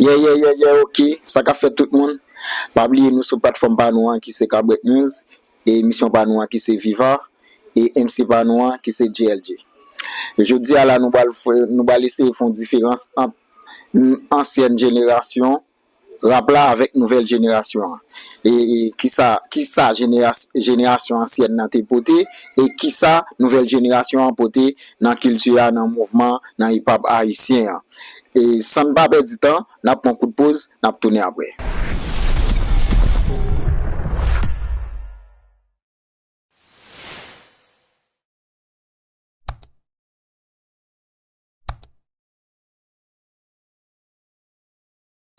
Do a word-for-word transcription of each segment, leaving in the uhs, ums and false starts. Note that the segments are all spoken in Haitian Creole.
Yeah, yeah, yeah, yeah, ok. Sa k ap fèt tout moun? Pa bliye nou sou platfòm pa nou an ki se Kabwèt News, e emisyon pa nou an ki se Viva, e M C pa nou an ki se J L J. Jodi a la, nou pral fè, nou pral eseye fè yon diferans ant, mm, ansyèn jenerasyon rap la avèk nouvèl jenerasyon an. E, e kisa, kisa jeneras-, jenerasyon ansyèn nan te pote, e kisa nouvèl jenerasyon an pote nan kilti a, nan mouvman, nan hip hop ayisyen an. E san n pa pèdi tan, n ap pran kout poz, n ap tounen apre.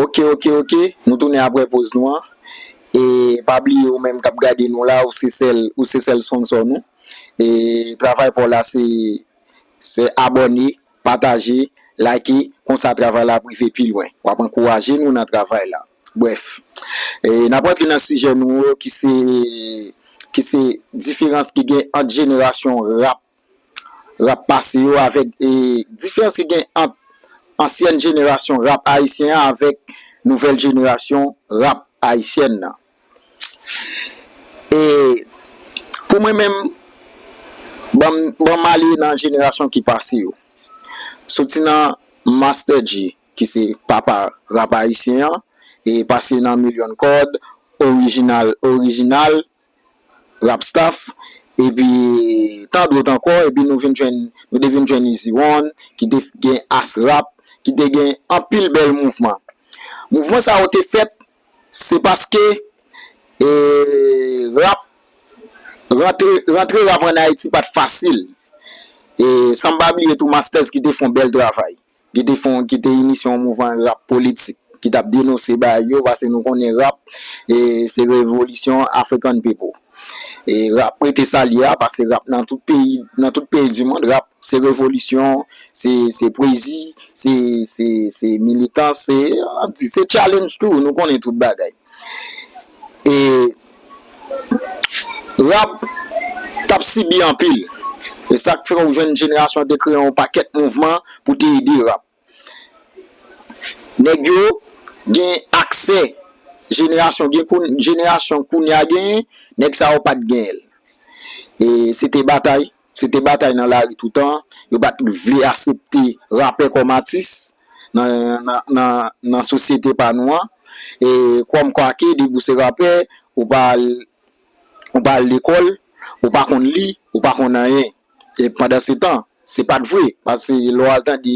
Ok, ok, ok. Nou tounen apre poz nou an. E pa bliye ou menm k ap gade nou la, ou se sèl, ou se sèl sponsò nou. E travay pa w la se, se abòne, pataje, like, konsa travay la ap rive pi lwen. W ap ankouraje nou nan travay la. Brèf, e n ap rantre nan sijè nou yo ki se, ki se diferans ki gen ant jenerasyon rap rap pase yo avèk, e, diferans ki gen ant ansyèn jenerasyon rap ayisyen an avèk nouvèl jenerasyon rap ayisyèn nan. E pou mwen menm, ban m, ban m ale nan jenerasyon ki pase yo. Soti nan Master G, ki se papa rap ayisyen an, e pase nan Million Kòd, Orijinal, Orijinal, Rap Staff, epi tan dòt ankò, epi nou vin jwenn, nou te vin jwenn Easy One, ki te gen As Rap, ki te gen anpil bèl mouvman. Mouvman sa yo te fèt, se paske, e, rap, rantre, rantre rap ann Ayiti pa t fasil. E san m pa bliye tou Masters ki te fè yon bèl travay. Ki te fè yon, ki te inisye yon mouvman rap politik, ki t ap denonse bagay yo, paske nou konnen rap, e, se revolisyon African people. E rap rete sa l ye a, paske rap nan tout peyi, nan tout peyi di mond, rap se revolisyon, se, se pwezi, se, se, se militans, se, an di, se challenge tou, nou konnen tout bagay. E rap t ap sibi anpil. E sa k fè w jwenn jenerasyon te kreye yon pakèt mouvman pou te ede rap. Nèg yo gen aksè, jenerasyon gen koun-, jenerasyon kounye a genyen, nèg sa yo pa t genyen l. E se te batay, se te batay nan lari toutan, yo pa t vle aksepte rapè kòm atis nan, nan, nan, nan sosyete pa nou an. E kòm kwa ke depi w se rapè, ou pa al, ou pa al lekòl, ou pa konn li, ou pa konn anyen. E pandan se tan, se pa t vre, paske lè w al tande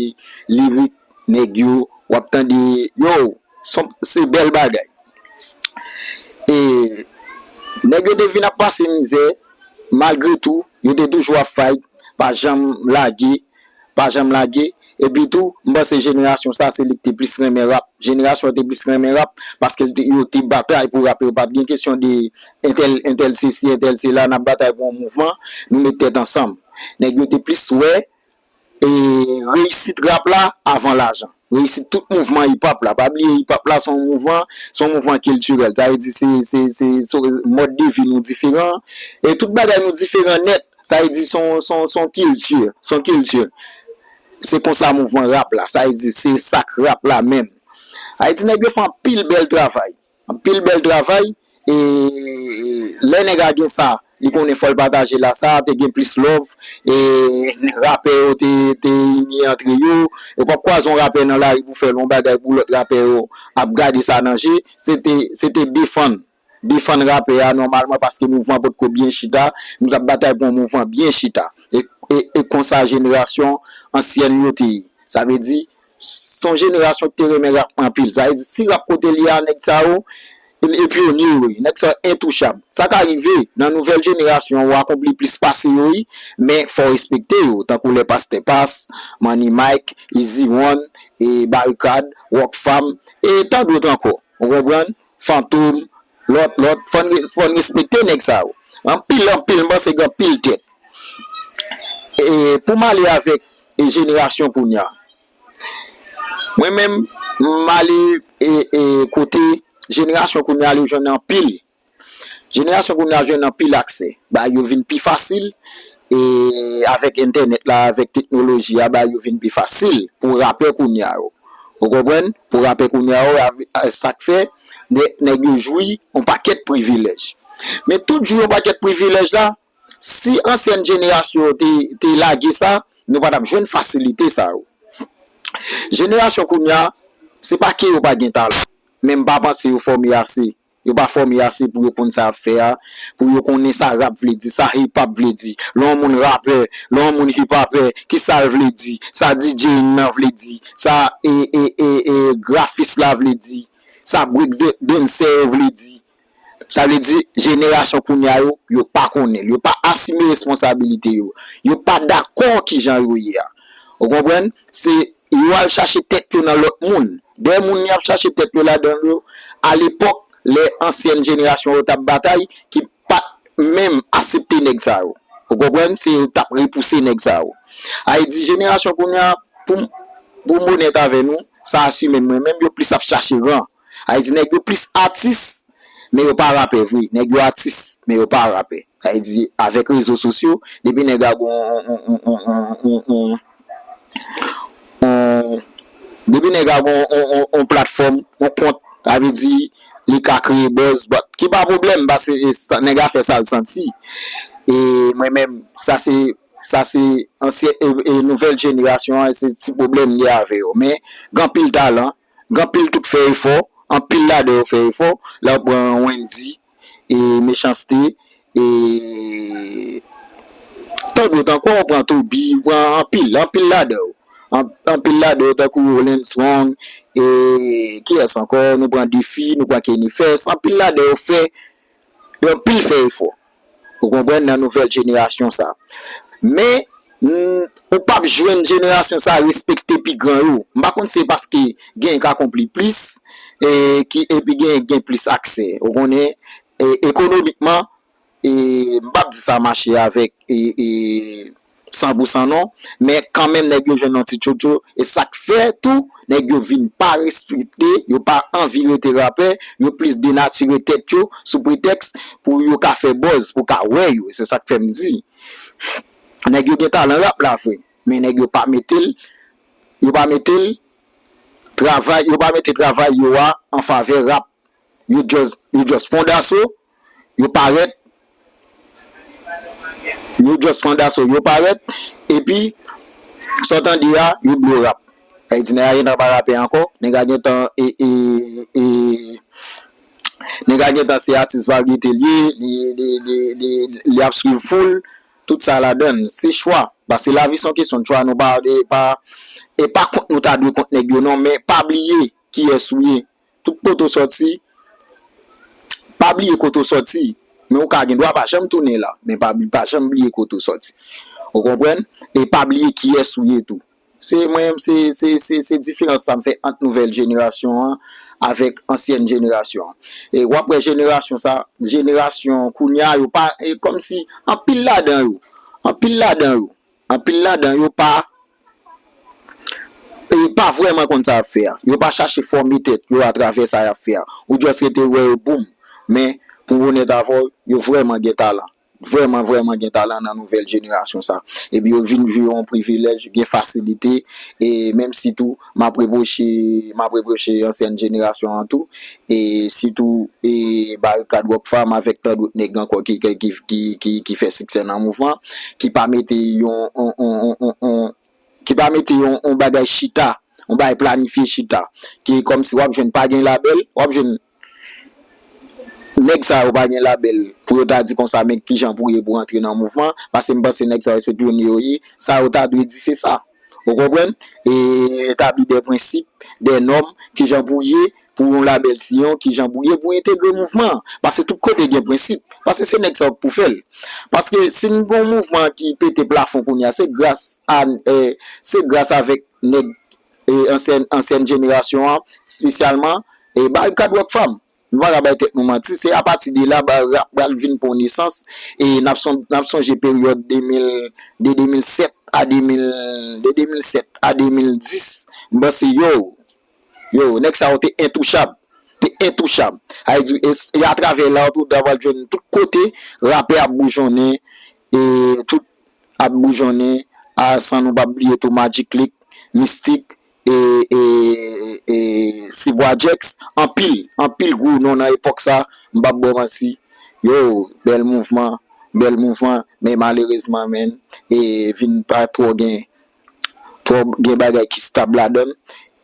lirik nèg yo, w ap tande, yo, se bèl bagay. E nèg yo te vin ap pase mizè, malgre tou, yo te toujou ap fight, pa janm lage, pa janm lage. Epi tou, m panse jenerasyon sa, se li ki te plis renmen rap. Jenerasyon te plis renmen rap, paske l te, yo te batay pou rap. Yo pa t gen kesyon de entèl, entèl sesi, entèl sela, n ap batay pou yon mouvman, nou met tèt ansanm. Nèg yo te plis wè, e, reyisit rap la avan lajan. Reyisit tout mouvman hip hop la. Pa bliye hip hop la se yon mouvman, se yon mouvman kiltirèl. Sa vle di se, se, se, se mòd de vi nou diferan. E tout bagay nou diferan nèt. Sa vle di se yon, se yon, se yon kilti, se yon kilti. Se konsa mouvman rap la. Sa vle di se sa k rap la menm. Sa vle di nèg yo fè anpil bèl travay. Anpil bèl travay. E lè nèg a gen sa, li konnen fò l pataje la. Sa te gen plis love. E rapè yo te, te ini antre yo. Ou p ap kwaze yon rapè nan lari pou fè l yon bagay pou lòt rapè yo ap gade sa nan je. Se te, se te defann, defann rapè a nòmalman paske mouvman potko byen chita. Nou t ap batay pou yon mouvman byen chita. E, e, e konsa jenerasyon ansyèn yo te ye. Sa vle di, se yon jenerasyon ki te renmen rap anpil. Sa vle di, si rap kote l ye a, nèg sa yo, e pyonye yo ye. Nèg sa yo entouchab. Sa ka rive, nan nouvèl jenerasyon, ou akonpli plis pase yo, wi, men fò w respekte yo, tankou lè Pastè Pas, Money Mike, Easy One, e Barikad, Rockfam, e tan dòt ankò. Ou konprann? Fantom, lòt, lòt, fò n re-, fò n respekte nèg sa yo. Anpil, anpil, m panse gen anpil tèt. E pou m ale avèk, e jenerasyon kounye a. Mwen menm, m ale, e, e kote jenerasyon kounye a yo jwenn anpil. Jenerasyon kounye a jwenn anpil aksè. Bagay yo vin pi fasil, e avèk entènèt la, avèk teknoloji a, bagay yo vin pi fasil pou rapè kounye a yo. Ou konprann? Pou rapè kounye a yo, sa k fè nèg yo jwi yon pakèt privilèj. Men tout jwi yon pakèt privilèj la, si ansyen jenerasyon yo te, te lage sa, nou pa t ap jwenn fasilite sa yo. Jenerasyon kounye a, se pa ke yo pa gen talan, men m pa panse yo fòme ase. Yo pa fòme ase pou yo konn sa y ap fè a, pou yo konnen sa rap vle di, sa hip hop vle di. Lè yon moun rapè, lè yon moun hip hopè, ki sa l vle di, sa D J nan vle di, sa e, e, e, e, grafis la vle di, sa break dancer yo vle di. Sa vle di, jenerasyon kounye a yo, yo pa konnen l. Yo pa asime responsabilite yo. Yo pa dakò kijan yo ye a. Ou konprann? Se yo al chache tèt yo nan lòt moun. Dèyè moun y ap chache tèt yo ladan yo, alepòk, lè ansyen jenerasyon yo t ap batay, ki pa t menm aksepte nèg sa yo. Ou konprann? Se yo t ap repouse nèg sa yo. Sa vle di, jenerasyon kounye a, pou m, pou m onèt avè nou, sa asime mwen menm, yo plis ap chache ran. Sa vle di, nèg yo plis atis, men yo pa rapè vre. Nèg yo atis, men yo pa rapè. Sa vle di, avèk rezo sosyo, depi nèg la gon yon, yon, yon, yon, yon, yon, yon, depi nèg la gon yon, yon, yon platfòm, yon kont, sa vle di, li ka kreye buzz, but ki pa pwoblèm, paske e sa, nèg la fè sa l santi. E mwen menm, sa se, sa se ansyen, e, e nouvèl jenerasyon an, se ti pwoblèm m gen avè yo. Men, gen anpil talan, gen anpil tout fè efò, anpil ladan yo fè efò, lè w pran Wendy, e Mechanste, e tan dòt ankò, w pran Toby, w pran anpil, anpil ladan yo. An-, anpil ladan yo, tankou Roland Strong, e kiyès ankò, nou pran Defi, nou pran Kenny Fès, anpil ladan yo fè, anpil fè efò. Ou konprann, nan nouvèl jenerasyon sa. Men, n-, ou p ap jwenn jenerasyon sa respekte pi gran yo. M pa konn se paske gen ka konpli plis, e, ki, epi gen, gen plis aksè. Ou konnen, e, ekonomikman, e, m p ap di sa mache avèk, e, e, san pou san non, men kanmenm nèg yo jwenn yon ti tchotcho, e sa k fè tou, nèg yo vin pa respekte, yo pa anvi rete rapè, yo plis denatire tèt yo sou pretèks pou yo ka fè buzz, pou ka wè yo, e se sa k fè m di. Nèg yo gen talan rap la vre, men nèg yo pa mete l, yo pa mete l travay, yo pa mete travay yo a an favè rap. Yo just, yo just pran daso, yo parèt, yo just pran daso, yo parèt, epi, sa w tande a, yo blow rap. Sa vle di, nèg la gentan pa rapè ankò, nèg la gentan, e, e, e, nèg la gentan se atis varyete l ye, li, li, li, li, li ap swiv foul, tout sa ladan l, se chwa. Paske lavi se yon kesyon de chwa, nou pa, e pa, e pa kont nou ta dwe kont nèg yo non, men pa bliye kiyès ou ye. Tout kote w sòti, pa bliye kote w sòti. Men ou ka gen dwa pa janm tounen la, men pa, pa janm bliye kote w sòti. Ou konprann? E pa bliye kiyès ou ye tou. Se mwen menm, se, se, se, se diferans sa m fè ant nouvèl jenerasyon an avèk ansyèn jenerasyon an. E w ap wè jenerasyon sa, jenerasyon kounye a yo pa, e kòmsi anpil ladan yo, anpil ladan yo, anpil ladan yo pa, e pa vrèman konn sa y ap fè a. Yo pa chache fòme tèt yo atravè sa y ap fè a. Ou just rete wè yo boum. Men, pou m onèt avè w, yo vrèman gen talan. Vrèman, vrèman gen talan nan nouvèl jenerasyon sa. Epi yo vin jwi yon privilèj, gen fasilite, e menm si tou, m ap repwoche, m ap repwoche ansyèn jenerasyon an tou, e sitou, e Barikad Rockfam avèk tant dòt nèg ankò ki, ki, ki, ki, ki, ki fè siksè nan mouvman, ki pa mete yon, yon, yon, yon, yon, yon, ki pa mete yon, yon bagay chita, yon bagay planifye chita, ki kòmsi w ap jwenn pa gen labèl, w ap jwenn nèg sa yo pa gen labèl pou yo ta di konsa, men kijan pou ye pou antre nan mouvman, paske m panse nèg sa yo se pyonye yo ye, sa yo ta dwe di se sa. Ou konprann? E etabli de prensip, de nòm, kijan pou ye pou yon labèl Siyon, kijan pou ye pou entegre mouvman an. Paske tout kote gen prensip. Paske se nèg sa yo k pou fè l. Paske si n gen yon mouvman ki pete plafon kounye a, se gras a, e, se gras avèk nèg, e, ansyèn, ansyèn jenerasyon an, espesyalman, e, Barikad Rockfam. Nou pa ka bay tèt nou manti, se apati de la, ba, rap pral vin pran nesans, e n ap son-, n ap sonje peryòd de mil, de de mil sèt a de mil, de de mil sèt a de mil dis, m panse, yo, yo, nèg sa yo te entouchab, te entouchab. Sa vle di, e, e atravè la, tou, w pral jwenn tout kote, rapè ap boujonnen, e tout ap boujonnen, a, san nou pa bliye tou Magic Click, Mystic, e, e, e, Sibwa Jex, anpil, anpil gwo non nan epòk sa, m p ap ba w manti. Yo, bèl mouvman, bèl mouvman, men malerezman, menn, e vin pa twò gen, twò gen bagay ki stab ladan l,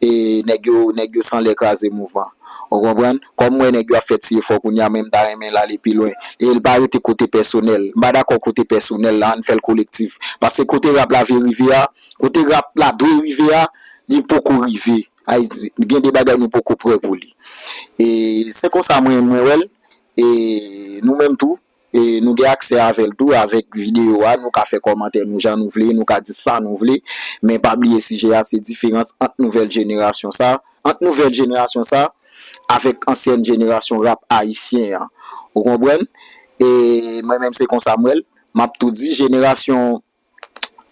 e nèg yo, nèg yo sanlè kraze mouvman. Ou konprann? Kòm m wè nèg yo ap fè ti efò kounye a, men m ta renmen l ale pi lwen. E l pa rete kote pèsonèl. M pa dakò kote pèsonèl la, ann fè l kolektif. Paske kote rap la vle rive a, kote rap la dwe rive a, li poko rive. Ay, gen de bagay nou poko prè pou li. E se konsa mwen, mwen wè l. E nou menm tou, e nou gen aksè avè l tou, avèk videyo a, nou ka fè kòmantè nou jan nou vle, nou ka di sa nou vle, men pa bliye sijè a se diferans ant nouvèl jenerasyon sa, ant nouvèl jenerasyon sa, avèk ansyèn jenerasyon rap ayisyen an. Ou konprann? E mwen menm se konsa m wè l, m ap tou di jenerasyon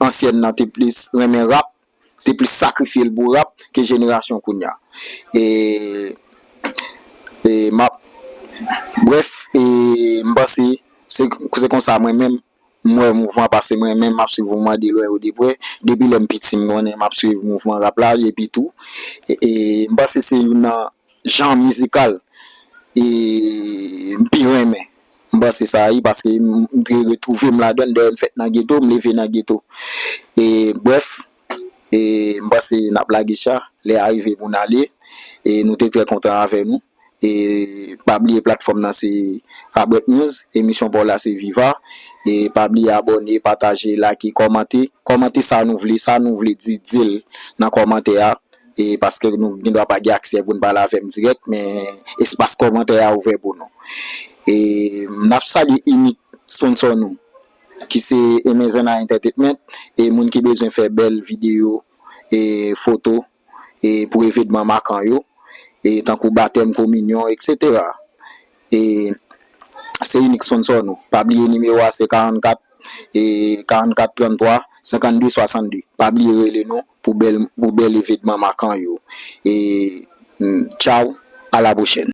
ansyèn nan te plis renmen rap, te plis sakrifye l pou rap ke jenerasyon kounye a. E, e m ap, brèf, e m panse se, se konsa mwen menm, m wè mouvman, paske mwen menm m ap swiv mouvman de lwen ou de prè. Depi lè m piti, m konnen m ap swiv mouvman rap la, epi tou, e, e m panse se youn nan jan mizikal, e, m pi renmen. M panse sa wi, paske m, m te retwouve m ladan l, dayè m fèt nan geto, m leve nan geto. E, brèf, e, m panse n ap lage cha, lè a rive pou n ale, e nou te trè kontan avè nou. E pa bliye platfòm nan se Fabrèk News, emisyon pa w la se Viva, e pa bliye abòne, pataje, like, kòmante, kòmante sa nou vle, sa nou vle di, di l nan kòmantè a. E paske nou gen dwa pa gen aksè pou n pale avè m dirèk, men espas kòmantè a ouvè pou nou. E n ap salye inik sponsò nou, ki se Emezena Entertainment, e moun ki bezwen fè bèl videyo, e foto, e pou evenman makan yo, e tankou batèm, kominyon, etsetera. E se inik sponsò nou. Pa bliye nimewo a se karannkat, e karannkat trannntwa, senkannde swasannde. Pa bliye rele nou pou bèl, pou bèl evenman makan yo. E, mm, tchaw, a la pwochèn.